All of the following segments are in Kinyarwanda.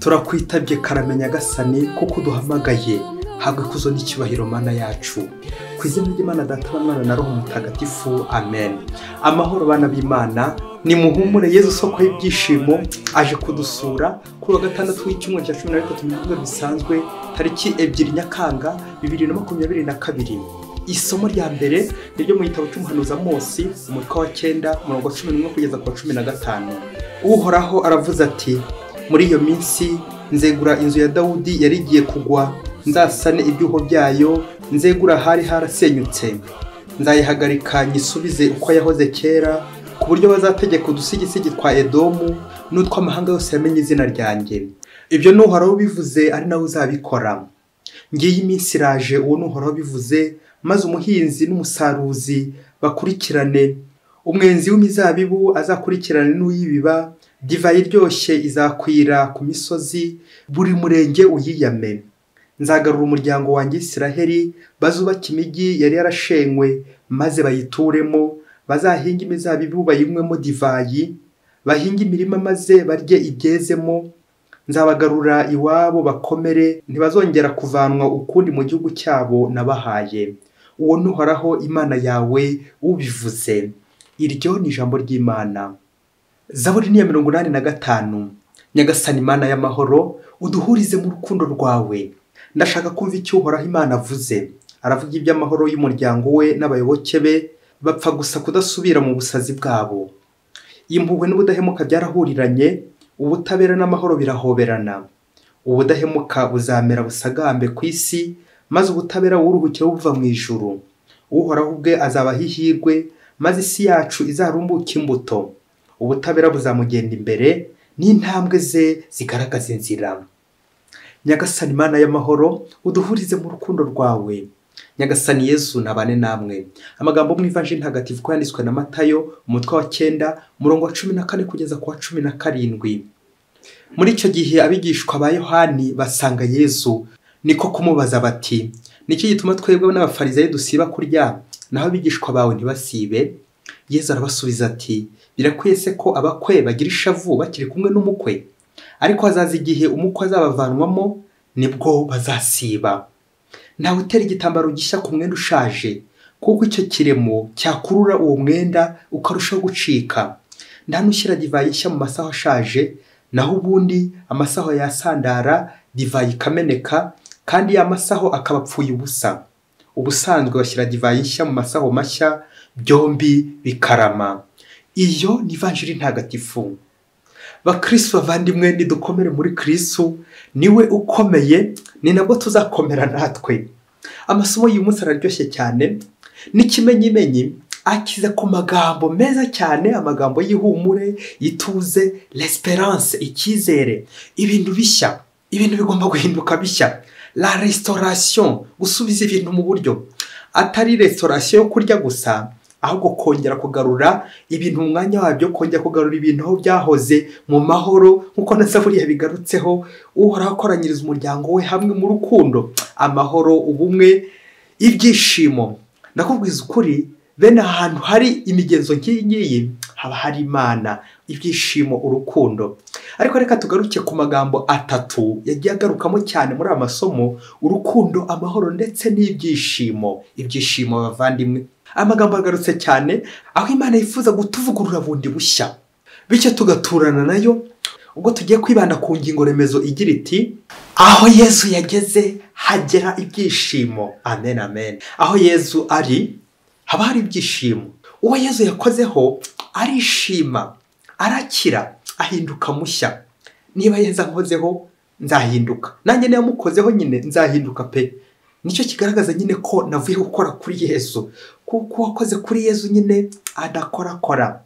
Turakwitabye karame Nyagasani kuko uduhamagaye, habwa ikuzo n'icyubahiro Mana yacu. Ku izina ry'Imana Data na Mwana na Roho Mutagatifu, amen. Amahoro bana b'Imana, ni muhumure Yezu soko y'ibyishimo aje kudusura kuri wa gatandatu w'icyumweru cya 13 mu bigo bisanzwe, tariki 2 Nyakanga 2022. Isomo rya mbere niryo mu gitabo cy'umuhanuzi Amosi, umutwe wa 9 umurongo wa 11 kugeza ku wa 15. Uhoraho aravuze ati: muri iyo minsi nzegura inzu ya Dawudi yari igiye kugwa, nzasane ibyuho byayo, nzegura hari harasenyutse, nzayihagarika nyisubize uko yahoze kera, ku buryo bazategeka udusigisigi twa Edomu n'utw'amahanga yose yamenye izina ryanjye. Ibyo n'Uhoraho bivuze, ari nawe uzabikora. Ngiyi iminsi iraje, uwo n'Uhoraho bivuze, maze umuhinzi n'umusaruzi bakurikirane, umwenzi w'imizabibu azakurikirane n'uyibiba, divayi iryoshye izakwira ku misozi, buri murenge uyiyame. Nzagarura umuryango wanjye Isiraheli, bazubaka imijyi yari yarashenywe maze bayituremo, bazahinga imizabibu bayinywemo divayi, bahinge imirima maze barye ibyezemo. Nzabagarura iwabo bakomere, ntibazongera kuvanwa ukundi mu gihugu cyabo nabahaye. Uwo n'Uhoraho Imana yawe ubivuze. Iryo ni ijambo ry'Imana. Zaburi ni ya 85. Nyagasani Imana y'amahoro, uduhurize mu rukundo rwawe. Ndashaka kumva icyo Uhoraho Imana avuze. Aravuga iby'amahoro y'umuryango we n'abayoboke be, bapfa gusa kudasubira mu busazi bwabo. Impuhwe n'ubudahemuka byarahuriranye, ubutabera n'amahoro birahoberana. Ubudahemuka buzamera busagambe ku isi, maze ubutabera buruhukire buva mu ijuru. Uhoraho ubwe azabaha ihirwe, maze isi yacu izarumbuka imbuto. Ubutabera buzamugenda imbere, n'intambwe ze zigaragaza inzira. Nyagasani Imana y'amahoro, uduhurize mu rukundo rwawe. Nyagasani Yezu nabane namwe. Amagambo mu Ivanjiri ntagatifu ko yanditswe na Matayo, umutwe wa 9, umurongo wa 14 kugeza ku wa 17. Muri icyo gihe abigishwa ba Yohani basanga Yezu, niko kumubaza bati: niki gituma twebwe n'abafarisayo dusiba kurya, naho abigishwa bawe ntibasibe? Yezu arabasubiza ati: birakwiye se ko abakwe bagira ishavu bakiri kumwe n'umukwe? Ariko hazaza igihe umukwe azabavanwamo, nibwo bazasiba. Ntawe utera igitambaro gishya ku mwenda ushaje, kuko icyo kiremo cyakurura uwo mwenda ukarushaho gucika. Nta n'ushyira divayi nshya mu masaho ashaje, naho ubundi amasaho yasandara, divayi ikameneka, kandi ya masaho akaba apfuye ubusa. Ubusanzwe bashyira divayi nshya mu masaho mashya, byombi bikarama. Iyo ni Ivanjiri ntagatifu. Bakristo bavandimwe, nidukomere muri Kristo, niwe ukomeye, ni nabwo tuzakomera natwe. Amasomo y'uyu munsi araryoshye cyane, n'ikimenyimenyi akiza ku magambo meza cyane, amagambo y'ihumure, ituze, l'espérance, icyizere, ibintu bishya, ibintu bigomba guhinduka bishya, la restauration, gusubiza ibintu mu buryo, atari restauration yo kurya gusa, ahubwo kongera kugarura ibintu mu mwanya wabyo, kongera kugarura ibintu aho byahoze mu mahoro, nkuko na Zaburi yabigarutseho. Uhoraho akoranyiriza umuryango we hamwe mu rukundo, amahoro, ubumwe, ibyishimo. Ndakubwiza ukuri, bene ahantu hari imigenzo nk'iyi ngiyi haba hari Imana, ibyishimo, urukundo. Ariko reka tugaruke ku magambo atatu yagiye agarukamo cyane muri aya masomo: urukundo, amahoro ndetse n'ibyishimo. Ibyishimo bavandimwe, amagambo agarutse cyane aho Imana yifuza gutuvugurura bundi bushya, bityo tugaturana nayo. Ubwo tugiye kwibanda ku ngingo remezo igira iti: aho Yezu yageze hagera ibyishimo. Amen, amen. Aho Yezu ari haba hari ibyishimo. Uwo Yezu yakozeho arishima, arakira, ahinduka mushya. Niba Yezu ankozeho nzahinduka, nanjye niba mukozeho nyine nzahinduka pe. Nicyo kigaragaza nyine ko navuye gukora kuri Yezu, kuko uwakoze kuri Yezu nyine adakorakora,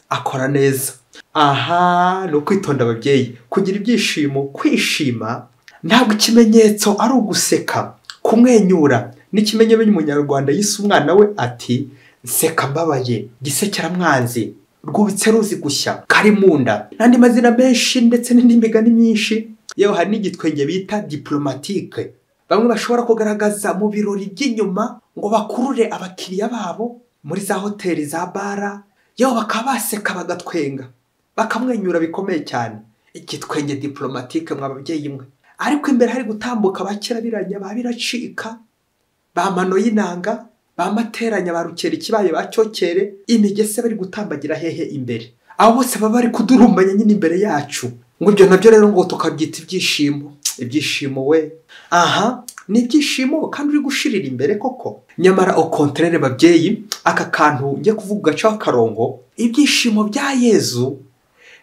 akora neza. Aha ni ukwitonda ababyeyi, kugira ibyishimo, kwishima ntabwo ikimenyetso ari uguseka, kumwenyura. N'ikimenyimenyi umunyarwanda yise umwana we ati: nseka mbabaye, gisekeramwanzi, rwubitse ruzi gushya, kari mu nda, n'andi mazina menshi ndetse n'indi migani myinshi. Yewe hari n'igitwenge bita diplomatique, bamwe bashobora kugaragaza mu birori by'inyuma ngo bakurure abakiriya babo muri za hoteli, za bara, yewe bakaba baseka bagatwenga, bakamwenyura bikomeye cyane. Igitwenge diplomatique mwa babyeyi mwe. Ariko imbere hari gutambuka bakirabiranya babiracika, bamano y'inanga, bamateranya barukera ikibaye bacyokere, imigese bari gutambagira hehe imbere. Abo bose baba bari kudurumbanya nyine imbere yacu. Ngo ibyo nabyo rero ngo tukabyita ibyishimo. Ibyishimo we. Aha, ni ibyishimo kandi uri gushirira imbere koko. Nyamara au contraire babyeyi, aka kantu ngiye kuvuga gacaho akarongo, ibyishimo bya Yezu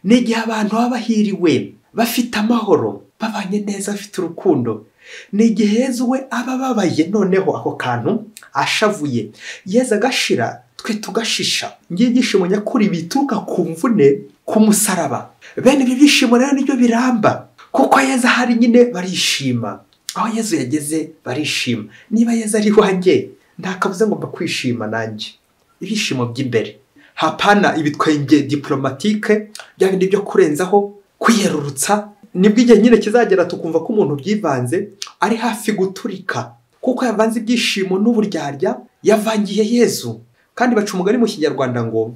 ni igihe abantu baba bahiriwe, bafite amahoro, babanye neza, bafite urukundo. Ni igihe Yezu we aba ababaye, noneho ako kantu ashavuye. Yezu agashira, twe tugashisha. Ngiye ibyishimo nyakuri bituruka ku mvune, ku musaraba. Bene ibyo byishimo rero nibyo biramba, kuko Yezu ahari nyine barishima. Aho Yezu yageze barishima. Niba Yezu ari iwanjye, nta kabuza ngomba kwishima nanjye. Ibyishimo by'imbere. Hapana ibitwenge diplomatique, bya bindi byo kurenzaho, kwiyerurutsa. Nibwo igihe nyine kizagera tukumva ko umuntu byivanze ari hafi guturika, kuko yavanze ibyishimo n'uburyarya, yavangiye Yezu. Kandi baca umugani mu Kinyarwanda ngo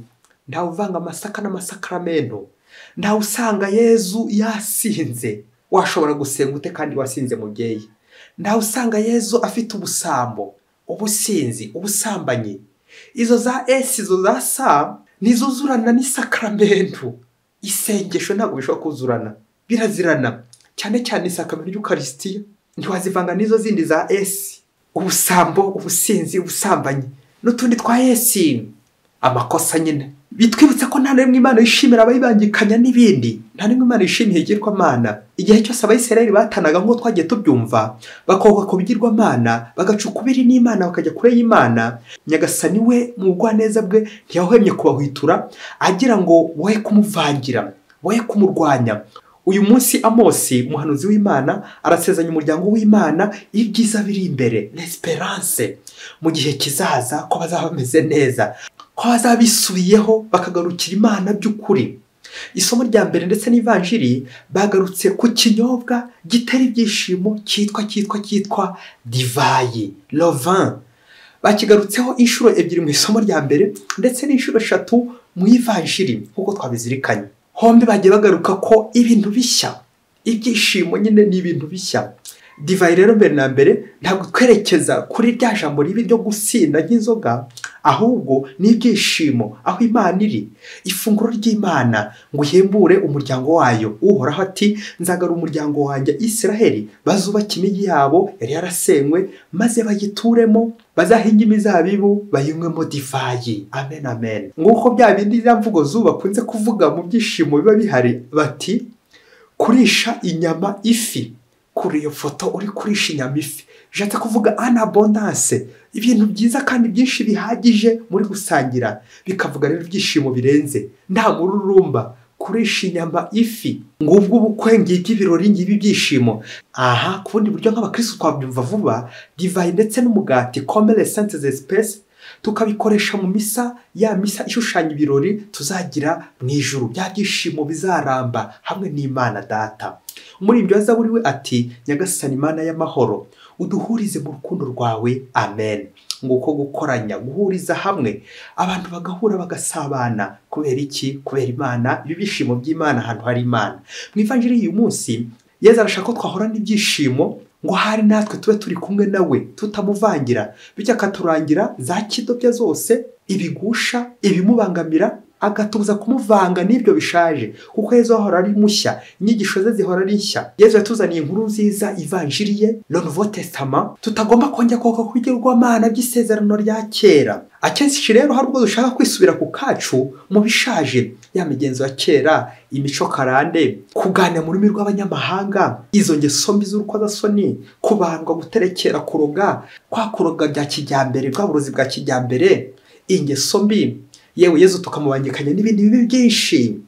ntawe uvanga amasaka n'amasakaramentu, ntawe usanga Yezu yasinze. Washobora gusenga ute kandi wasinze mubyeyi? Ntawe usanga Yezu afite ubusambo, ubusinzi, ubusambanyi. Izo za S, izo za S ntizuzurana n'isakaramentu. Isengesho ntabwo bishobora kuzurana, birazirana. Cyane cyane isakaramentu ry'Ukaristiya ntiwazivanga n'izo zindi za S, ubusambo, ubusinzi, ubusambanyi n'utundi twa S. Amakosa nyine bitwibutsa ko nta n'imwe Imana yishimira abayibangikanya n'ibindi, nta n'imwe Imana yishimiye igirwamana. Igihe cyose Abayisiraheli batanaga nk'uko twagiye tubyumva, bakohoka ku bigirwamana, bagaca ukubiri n'Imana, bakajya kure y'Imana, Nyagasani we mu bugwaneza bwe ntiyahwemye kubahwitura, agira ngo boye kumuvangira, boye kumurwanya. Uyu munsi Amosi umuhanuzi w'Imana arasezanya umuryango w'Imana ibyiza biri imbere, l'espérance mu gihe kizaza, ko bazaba bameze neza, ko bazabisubiyeho bakagarukira Imana by'ukuri. Isomo rya mbere ndetse n'ivanjiri bagarutse ku kinyobwa gitera ibyishimo cyitwa divayi, le vin. Bakigarutseho inshuro 2 mu isomo rya mbere ndetse n'inshuro 3 mu ivanjiri nk'uko twabizirikanye. Hombi bagiye bagaruka ko ibintu bishya, ibyishimo nyine ni ibintu bishya. Divayi rero mbere na mbere ntabwo twerekeza kuri rya jambo ribi ryo gusinda nk'inzoga, ahubwo ni ibyishimo aho Imana iri, ifunguro ry'Imana ngo uhembure umuryango wayo. Uhoraho ati nzagarura umuryango wanjye Isiraheli, bazubaka imijyi yabo yari yarasenywe, maze bayituremo, bazahinge imizabibu bayinywemo divayi. Amen, amen. Nguko bya bindi za mvugo zubakunze kuvuga mu byishimo biba bihari, bati kurisha inyama ifi. Kuri iyo foto uri kurisha inyama ifi, bishatse kuvuga an abondance, ibintu byiza kandi byinshi bihagije muri gusangira. Bikavuga rero ibyishimo birenze, nta mururumba, kurisha inyama ifi. Ngubwo ubukwe, ngibyo ibirori, ngibi ibyishimo. Aha ku bundi buryo nk'abakristo twabyumva vuba, divayi ndetse n'umugati comme les saintes espèces, tukabikoresha mu misa, ya misa ishushanya ibirori tuzagira mu ijuru, bya byishimo bizaramba hamwe n'Imana Data. Muri ibyo Zaburi we ati Nyagasani Imana y'amahoro, uduhurize mu rukundo rwawe. Amen. Nguko gukoranya, guhuriza hamwe, abantu bagahura bagasabana. Kubera iki? Kubera Imana, ibyishimo by'Imana ahantu hari Imana. Mu ivanjiri y'uyu munsi Yezu arashaka ko twahorana ibyishimo, ngo hari natwe tube turi kumwe nawe tutamuvangira, bityo akaturangira za kidobya zose, ibigusha, ibimubangamira, agatubuza kumuvanga n'ibyo bishaje, kuko Yezu ahora ari mushya, inyigisho ze zihora ari nshya. Yezu yatuzaniye inkuru nziza, ivanjiri ye, le Nouveau Testament, tutagomba kongera koka ku bigirwamana by'isezerano rya kera. Akenshi rero hari ubwo dushaka kwisubira ku kacu mu bishaje, ya migenzo ya kera, imico karande, kuganira mu rurimi rw'abanyamahanga, izo ngeso mbi z'urukozasoni, kubandwa, guterekera, kuroga, kwa kuroga bya kijyambere, bwa burozi bwa kijyambere, ingeso mbi. Yewe Yezu tukamubangikanya n'ibindi bibi byinshi.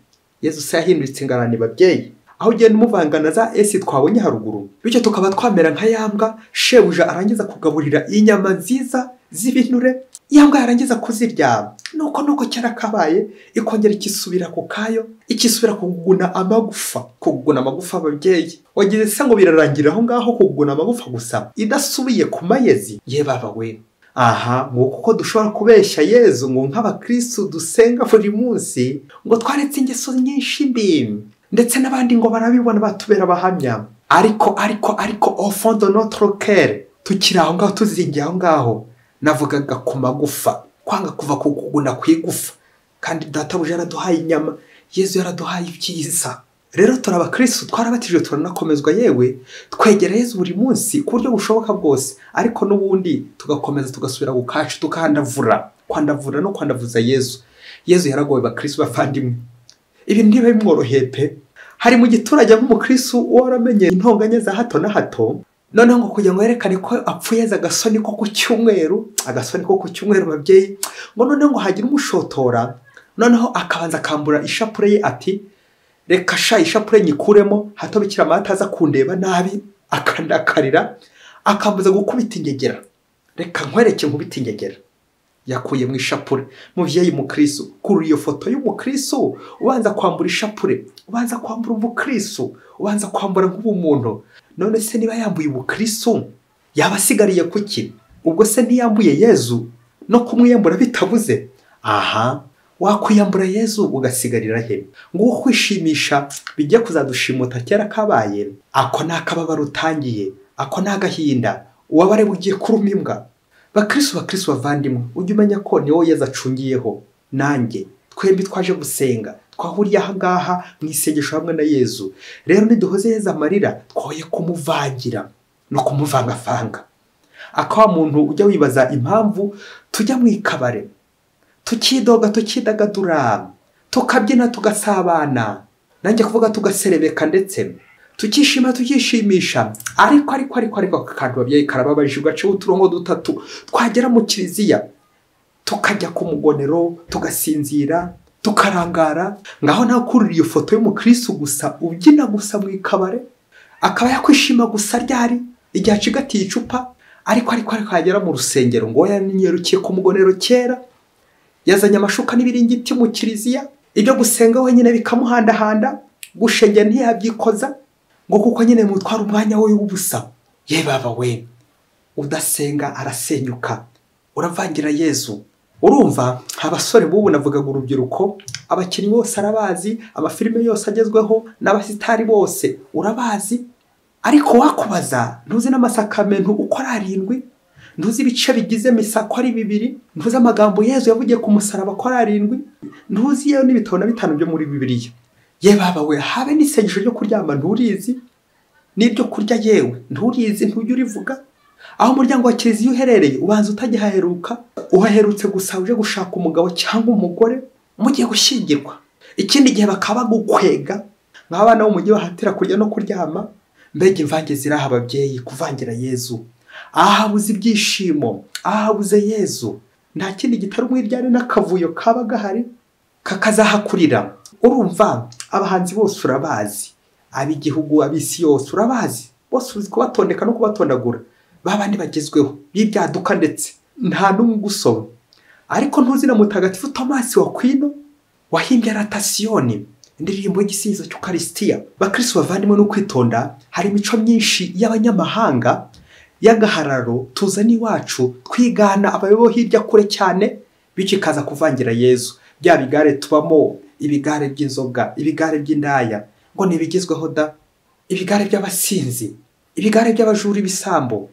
Yezu se yahindutse ingarani babyeyi, aho ugenda umuvangana za S twabonye haruguru, bityo tukaba twamera nka yambwa shebuja arangiza kugaburira inyama nziza z'ibinure, yambwa yarangiza kuzirya nuko cyarakabaye ikongera ikisubira ku kayo, ikisubira kuguguna amagufa. Kuguguna amagufa ababyeyi, wagize se ngo birarangira aho ngaho kuguguna amagufa gusa, idasubiye ku mayezi. Ye baba we. Aha ngo kuko dushobora kubeshya Yezu ngo nk'abakristo dusenga buri munsi ngo twaretse ingeso nyinshi mbi, Ndetse n'abandi ngo barabibona batubera abahamya. Ariko ariko ariko au fond de notre cœur, tukiri aho ngaho, tuzingiye aho ngaho, navugaga ku magufa, kwanga kuva ku kuguna ku igufa. Kandi databuja yaraduhaye inyama, Yezu yaraduhaye ibyiza. Rero turi abakristo, twarabatijwe, turanakomezwa, yewe twegera Yezu buri munsi ku buryo bushoboka bwose, ariko n'ubundi tugakomeza tugasubira ku kacu, tukahandavura, kwandavura no kwandavuza Yezu. Yezu yaragowe bakristo bavandimwe, ibi ntibiba bimworoheye pe. Hari mu giturage nk'umukristo waramenye intonganya za hato na hato, noneho ngo kugira ngo yerekane ko apfuye agasoni ko ku cyumweru, agasoni ko ku cyumweru babyeyi, ngo noneho ngo hagire umushotora, noneho akabanza akambura ishapure ye ati reka sha ishapure nyikuremo hato Bikira Mariya ataza kundeba nabi akandakarira akambuza gukubita ingegera, reka nkwereke nkubita ingegera. Yakuye mu ishapure. Muvyeyi mukristo, kuri iyo foto y'umukristo ubanza kwambura ishapure, ubanza kwambura umukristo, ubanza kwambura nk'ubumuntu. None se niba yambuye ubukristo yaba asigariye kuki? Ubwo se ntiyambuye Yezu no kumwiyambura bitabuze? Aha, wakwiyambura Yezu ugasigarira he? Nguko kwishimisha bijya kuzadushimuta kera kabaye. Ako ni akababaro utangiye, ako ni agahinda, ubabare bugiye kuruma imbwa. Bakristo bakristo bavandimwe, ujye umenya ko ni wowe Yezu acungiyeho. Nanjye twembi twaje gusenga, twahuriye aha ngaha mu isengesho hamwe na Yezu. Rero niduhoze Yezu amarira, twoye kumuvangira no kumuvangavanga. Akawa muntu ujya wibaza impamvu tujya mu ikabare, tukidoga, tukidagadura, tukabyina, tugasabana, nanjye kuvuga tugaserebeka, ndetse tukishima, tukishimisha. Ariko ariko ariko ariko akantu babyeyi karababaje, ugaca uturongo dutatu, twagera mu kiliziya tukajya ku mugonero, tugasinzira, tukarangara. Ngaho nawe kurira iyo foto y'umukristo gusa ubyina gusa mu ikabare, akaba yakwishima gusa ryari igihe acigatiye icupa. Ariko ariko ariko yagera mu rusengero ngo yanyerukiye ku mugonero kera, yazanye amashuka n'ibiringiti mu kiliziya, ibyo gusenga wenyine bikamuhandahanda, gushengera ntiyabyikoza, ngo kuko nyine mutwara umwanya we w'ubusa. Ye baba we, udasenga arasenyuka, uravangira Yezu. Urumva abasore bubu, navugaga urubyiruko, abakinnyi bose arabazi, amafilime yose agezweho n'abasitari bose urabazi. Ariko wakubaza ntuzi n'amasakamento uko ari arindwi, ntuzi ibice bigize misa ko ari 2, ntuzi amagambo Yezu yavugiye ku musaraba ko ari 7, ntuzi yewe n'ibitabo na 5 byo muri Bibiliya. Ye baba we, habe n'isengesho ryo kuryama nturizi, n'ibyo kurya yewe nturizi, ntujya urivuga. Aho umuryango wa kiliziya uherereye ubanza utagihaheruka, uhaherutse gusa uje gushaka umugabo cyangwa umugore mugiye gushyingirwa. Ikindi gihe bakaba bagukwega nk'abana b'umujyi bahatira kurya no kuryama. Mbega imvange ziraha ababyeyi kuvangira Yezu. Ahabuze ibyishimo, ahabuze Yezu, nta kindi gitari umwiryane n'akavuyo kaba gahari kakazahakurira. Urumva abahanzi bose urabazi, ab'igihugu, ab'isi yose urabazi, bose uzi kubatondeka no kubatondagura, babandi bagezweho b'ibyaduka, ndetse nta n'umwe ugusoma. Ariko ntuzi na Mutagatifu Tomasi wa Kwino wahimbye Aratasiyoni, indirimbo y'igisingizo cy'Ukarisitiya. Bakristo bavandimwe, no kwitonda, hari imico myinshi y'abanyamahanga y'agahararo tuzana iwacu, twigana abayobo hirya kure cyane, bityo ikaza kuvangira Yezu. Bya bigare tubamo, ibigare by'inzoga, ibigare by'indaya, ngo nibigezweho da, ibigare by'abasinzi, ibigare by'abajura, ibisambo.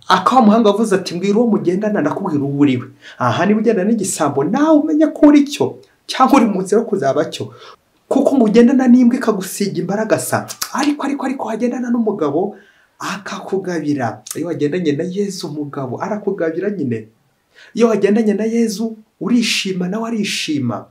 Akawa muhanga wavuze ati mbwira uwo mugendana ndakubwira uwo uriwe. Aha niba ugendana n'igisambo nawe umenye ko uri cyo, cyangwa uri mu nzira yo kuzaba cyo, kuko mugendana n'imbwa ikagusiga imbaragasa. Ariko ariko ariko wagendana n'umugabo akakugabira. Iyo wagendanye na Yezu umugabo arakugabira nyine. Iyo wagendanye na Yezu urishima nawe arishima.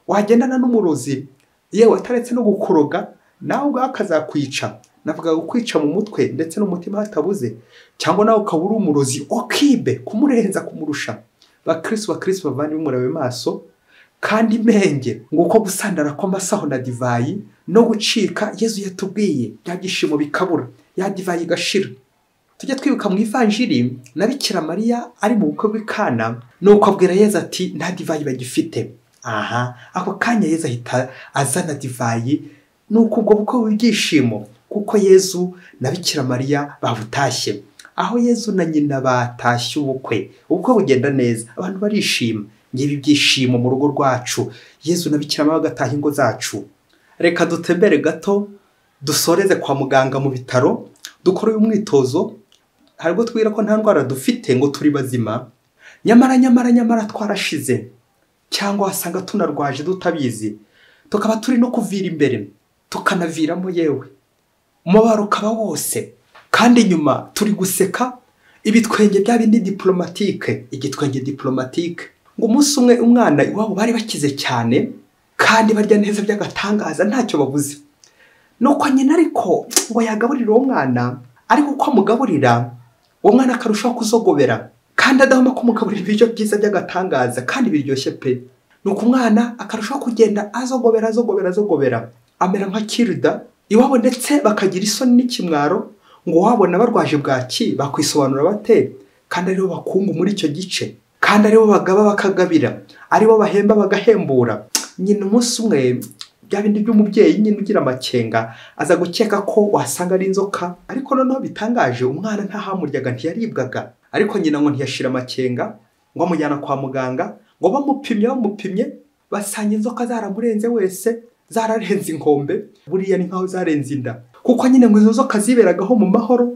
Wagendana n'umurozi yewe ataretse no gukoroga, nawe ubwawe akazakwica. Navuga gukwica mu mutwe ndetse n'umutima hatabuze, cyangwa nawe ukaba uri umurozi okibe kumurenza kumurusha. Bakristo bakristo bavandimwe, murabe maso kandi menge nguko gusandara kw'amasaho na divayi no gucika Yezu yatubwiye, bya byishimo bikabura, ya divayi igashira. Tujya twibuka mu Ivanjiri na Bikira Mariya ari mu bukwe bw'i Kana, nuko abwira Yezu ati nta divayi bagifite. Aha, ako kanya Yezu ahita azana divayi, nuko ubwo bukwe bw'ibyishimo, kuko Yezu na Bikira Mariya babutashye. Aho Yezu na nyina batashye ubukwe, ubukwe bugenda neza, abantu barishima. Ngibi ibyishimo mu rugo rwacu, Yezu na Bikira Mariya bagataha ingo zacu. Reka dutembere gato, dusoreze kwa muganga mu bitaro, dukore uyu mwitozo. Hari ubwo twibwira ko nta ndwara dufite ngo turi bazima, nyamara nyamara nyamara twarashize, cyangwa wasanga tunarwaje tutabizi, tukaba turi no kuvira imbere tukanaviramo, yewe umubabaro ukaba wose, kandi nyuma turi guseka ibitwenge bya bindi diplomatique, igitwenge diplomatique. Ngo umunsi umwe umwana iwabo bari bakize cyane kandi barya neza by'agatangaza, ntacyo babuze. Nuko nyina ariko ngo yagaburira uwo mwana, ariko uko amugaburira uwo mwana akarushaho kuzogobera, kandi adahoma kumugaburira ibiryo byiza by'agatangaza kandi biryoshye pe. Nuko umwana akarushaho kugenda azogobera azogobera azogobera, amera nka kirida iwabo, ndetse bakagira isoni n'ikimwaro ngo wabona barwaje bwaki bakwisobanura bate, kandi aribo bakungu muri icyo gice, kandi aribo bagaba bakagabira, aribo bahemba bagahembura. Nyina umunsi umwe bya bindi by'umubyeyi nyine ugira amakenga, aza gukeka ko wasanga ari inzoka. Ariko noneho bitangaje, umwana ntahamuryaga, ntiyaribwaga, ariko nyina ngo ntiyashira amakenga, ngo amujyana kwa muganga, ngo bamupimye basanga inzoka zaramurenze wese, zararenze inkombe, buriya ni nkaho zarenze inda, kuko nyine ngo izo nzoka ziberagaho mu mahoro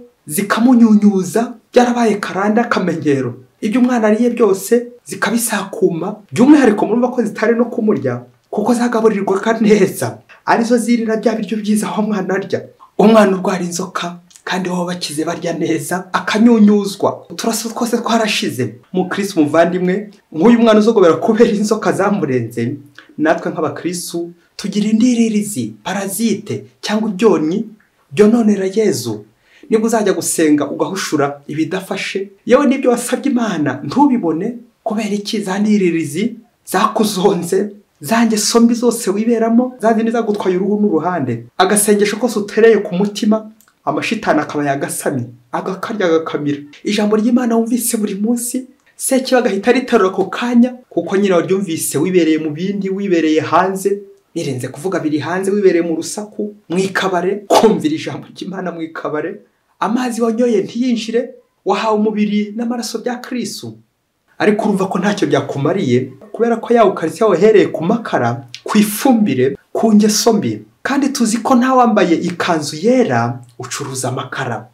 zikamunyunyuza, byarabaye karanda akamenyero, ibyo umwana ariye byose zikabisakuma. By'umwihariko murumva ko zitari no kumurya, kuko zagaburirwaga neza, arizo zirira bya biryo byiza aho umwana arya. Umwana urwara inzoka kandi baba bakize barya neza, akanyunyuzwa, uturaso twose twarashize. Mukristo muvandimwe, nk'uyu mwana uzogobera kubera inzoka zamurenze, natwe nk'abakristo tugira indiririzi, parasite cyangwa ibyonnyi byononera Yezu. Niba uzajya gusenga ugahushura ibidafashe, yewe n'ibyo wasabye Imana ntubibone, kubera iki? Za ndiririzi zakuzonze, za ngeso mbi zose wiberamo, za zindi zagutwaye uruhu n'uruhande. Agasengesho kose utereye ku mutima, amashitani akaba yagasamye, agakarya agakamira. Ijambo ry'Imana wumvise buri munsi, sekibi agahita riterura ako kanya, kuko nyine waryumvise wibereye mu bindi, wibereye hanze, nirenze kuvuga biri hanze, wibereye mu rusaku, mu ikabare, kumvira ijambo ry'Imana mu ikabare, amazi wanyoye ntiyinjire, wahawe umubiri n'amaraso bya Kristo, ariko urumva ko ntacyo byakumariye, kubera ko ya Ukaristiya wahereye ku makara, ku ifumbire, ku ngeso mbi. Kandi tuzi ko nta wambaye ikanzu yera ucuruza amakara.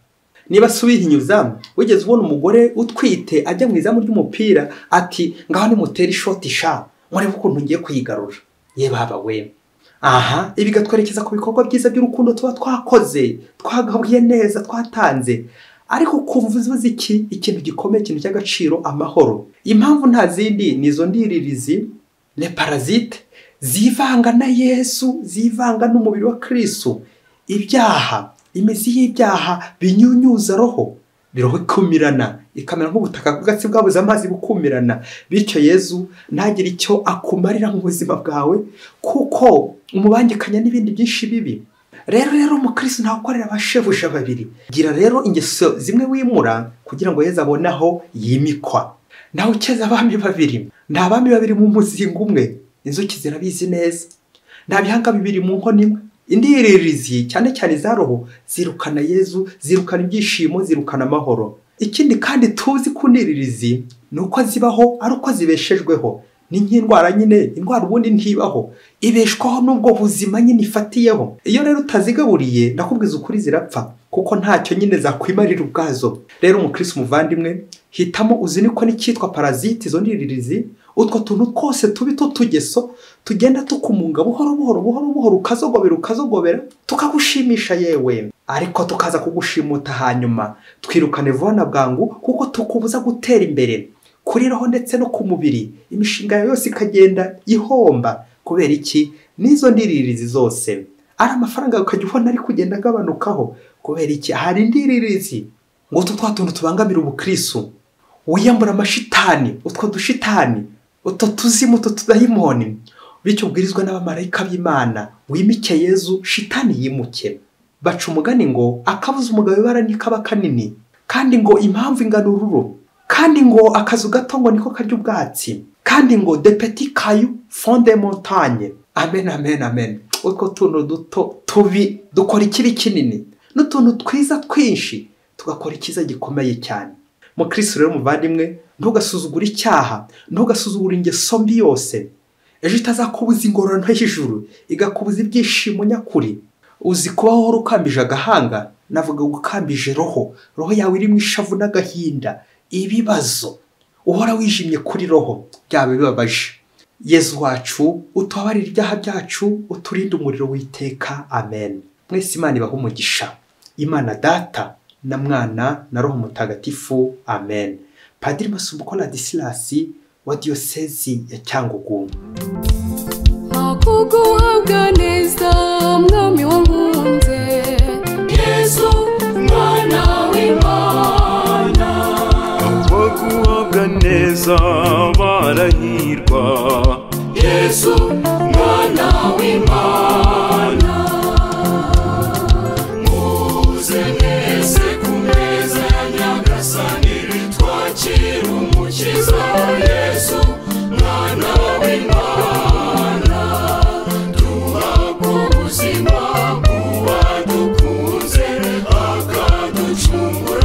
Niba se ubihinyuza, wigeze ubona umugore utwite ajya mu izamu ry'umupira ati ngaho nimutere ishoti sha, murebe ukuntu ngiye kuyigarura, ye baba we. Aha ibi bigatwerekeza ku bikorwa byiza by'urukundo tuba twakoze, twagabuye neza, twatanze, ariko ukumva uzi iki ikintu gikomeye, ikintu cy'agaciro, amahoro. Impamvu nta zindi ni izo ndiririzi, les parasites, zivanga na Yesu, zivanga n'umubiri wa Kristo. Ibyaha, imizi y'ibyaha binyunyuza roho, biroho ikumirana, ikamera nk'ubutaka bw'agatsi bwabuze amazi bukumirana. Bityo Yezu ntagire icyo akumarira mu buzima bwawe, kuko umubangikanya n'ibindi byinshi bibi. Rero umukristo ntakorera abashebuja babiri. Gira rero ingeso zimwe wimura kugira ngo Yezu abone aho yimikwa. Ntawe ukeza abami babiri, nta bami babiri mu muzinga umwe, inzuki zirabizi neza. Nta bihanga bibiri mu nkono imwe. Indiririzi cyane cyane za roho zirukana Yezu, zirukana ibyishimo, zirukana amahoro. Ikindi kandi tuzi ku ndiririzi ni uko zibaho ari uko zibeshejweho. Ni nk'indwara nyine, indwara ubundi ntibaho, ibeshwaho n'ubwo buzima nyine ifatiyeho. Iyo rero utazigaburiye, ndakubwiza ukuri zirapfa, kuko ntacyo nyine zakwimarira ubwazo. Rero umukristo muvandimwe, hitamo uzinikwa n'icyitwa parasite, izo ndiririzi, utwo tuntu twose tubi tutugeso tugenda tukumunga buhoro buhoro buhoro buhoro, ukazogobera ukazogobera, tukagushimisha yewe, ariko tukaza kugushimuta hanyuma twirukane vuba na bwangu, kuko tukubuza gutera imbere kuri roho ndetse no ku mubiri. Imishinga yawe yose ikagenda ihomba. Kubera iki? N'izo ndiririzi zose, ari amafaranga ukajya ubona ari kugenda agabanukaho. Kubera iki? Hari indiririzi. Ngo utwo twa tuntu tubangamira ubukristo, wiyambura amashitani, utwo dushitani, utwo tuzimu, utwo tudayimoni, bityo ubwirizwa n'abamarayika b'Imana, wimike Yezu, shitani yimuke. Baca umugani ngo akabuza umugabo ibara ntikaba kanini, kandi ngo impamvu ingana ururo, kandi ngo akazu gato ngo niko karya ubwatsi, kandi ngo de petit caillou font des montagnes. Amen, amen, amen. Utwo tuntu duto tubi dukora ikibi kinini, n'utuntu twiza twinshi tugakora ikiza gikomeye cyane. Mukristo rero muvandimwe, ntugasuzugure icyaha, ntugasuzugure ingeso mbi yose. Ejo itazakubuza ingororano y'ijuru, igakubuza ibyishimo nyakuri. Uzi kubaho uhora ukambije agahanga, navuga gukambije roho, roho yawe irimo ishavu n'agahinda, ibibazo, uhora wijimye kuri roho, byaba bibabaje. Yezu wacu, utubabarire ibyaha byacu, uturinde umuriro w'iteka. Amen. Mwese Imana ibahe umugisha. Imana Data na Mwana na Roho Mutagatifu. Amen. Padiri Masumbuko Ladislas wa Diyosezi ya Cyangugu. Akuguhabwa neza Mwami wankunze, Yesu Mwana w'Imana. Abaguhabwa neza barahirwa, Yesu Mwana w'Imana. Muze mwese ku meza ya Nyagasani, twakira Umukiza Yesu Mwana w'Imana. Duhabwe ubuzima bw'uwadukunze, akaducungura.